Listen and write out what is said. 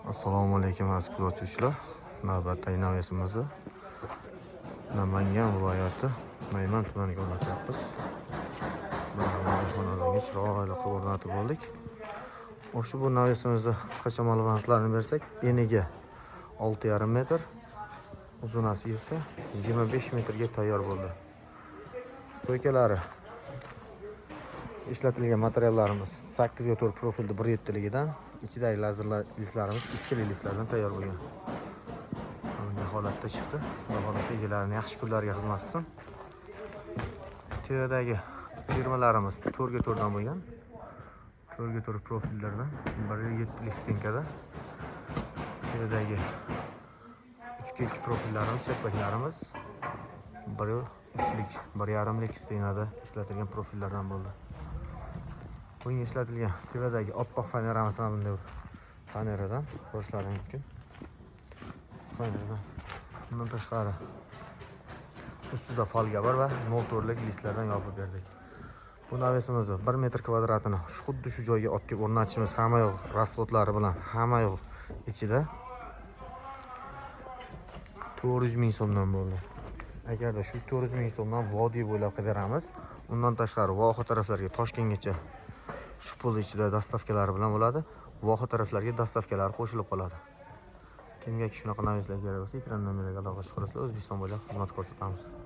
Assalomu alaykum, aziz kuzatuvchilar. Navbatdagi navesimizni Namangan viloyati Nayman tumaniga o'rnatyapmiz. Mana xonadonga chiroyli qilib o'rnatib bo'ldik. O'sha bu navesimizni qisqacha ma'lumotlarni bersak, eniga 6,5 metr, uzunasi esa 25 metrga tayyor bo'ldi. Stoykalari, ishlatilgan materiallarimiz 8 ga 4 profilda 1,7 ligidan, ichidagi lazerlar listlarimiz 2 listlardan tayyor bo'lgan. Bunday holatda chiqdi. Xudo xohlasa, egalarini yaxshi kunlarga xizmat qilsin. Teradagi firmalarimiz 4 ga 4 dan bo'lgan. 4 ga 4 profillardan 1,7 lik стенка da. Teradagi 3 ga 2 profillarimiz, chespaklarimiz 1,3lik, 1,5 lik стена da ishlatilgan profillardan bo'ldi. Bunga ishlatilgan tepadagi oppoq faneramiz mana bunday faneradan ko'rishlari mumkin. Faneradan. Bundan tashqari ustida folga bor va 0,4lik listlardan yopib berdik. Bu navesimizni 1 metr kvadratini xuddi shu joyga olib kelib o'rnatishimiz, hamma yo'q расход lari bilan, hamma yo'q ichida 400 ming so'mdan bo'ldi. Agarda shu 400 ming so'mdan vodiy bo'ylab qilib beramiz. Undan tashqari voha taraflarga, Toshkentgacha shu pul ichida доставка lari bilan bo'ladi. Voha taraflarga доставка lari qo'shilib qoladi. Kimga shunaqa naveslar kerak bo'lsa, ekran nomeriga aloqa chiqarasizlar, O'zbekiston bo'ylab xizmat ko'rsatamiz.